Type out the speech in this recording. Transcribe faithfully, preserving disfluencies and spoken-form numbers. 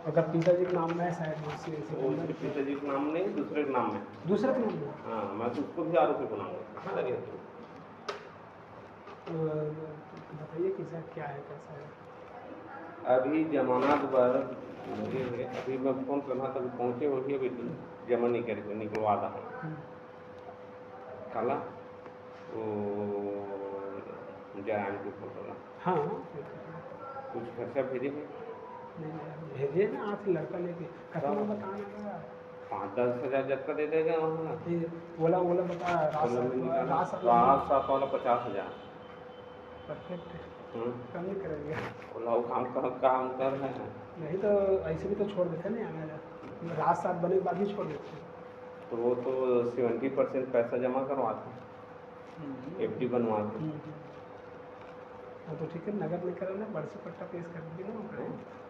अगर पिताजी के नाम में है शायद, उसी, उसी वो नंबर उसके पे। पिताजी के नाम नहीं, दूसरे के नाम में। दूसरे के नाम में? हाँ, मैं तो उसको भी आरोपी बनाऊंगा। कहाँ लगे तुम? अ, बताइए कि सर, क्या है, कैसा है? अभी जमानत बर लगे हुए, अभी मैं फोन करना था, अभी पहुँचे होही, अभी जमा नहीं करे, निकलवा दा। हम्म। काला वो जरान के फोटो ला। हाँ, हाँ, बिल्कुल। कुछ खर्चा भेजे हे? नहीं, नहीं, भेजे ना, आज लड़का लेके। कतना हाँ। बताना का? पाँच दस हजार जतका दे देगा वहाँ। ये ओला, ओला बता, रात ओला सात में वाला, निकाला। रात सात वाला। रात सात वाला पचास हजार। परफेक्ट है। हम्म। कम नहीं करेंगे। ओला वो काम कर, काम कर रहे हैं। नहीं तो ऐसे भी तो छोड़ देते नहीं आना जा। रात सात बने के बाद भी छोड़ देते हैं। तो वो तो सेवेंटी परसेंट पैसा जमा करवाते हैं, हम्म। एफडी बनवाते हैं। हम्म। वो तो ठीक है, नगद नहीं कराना, पर्ची पट्टा पेश कर दीजिए ना। हम्म।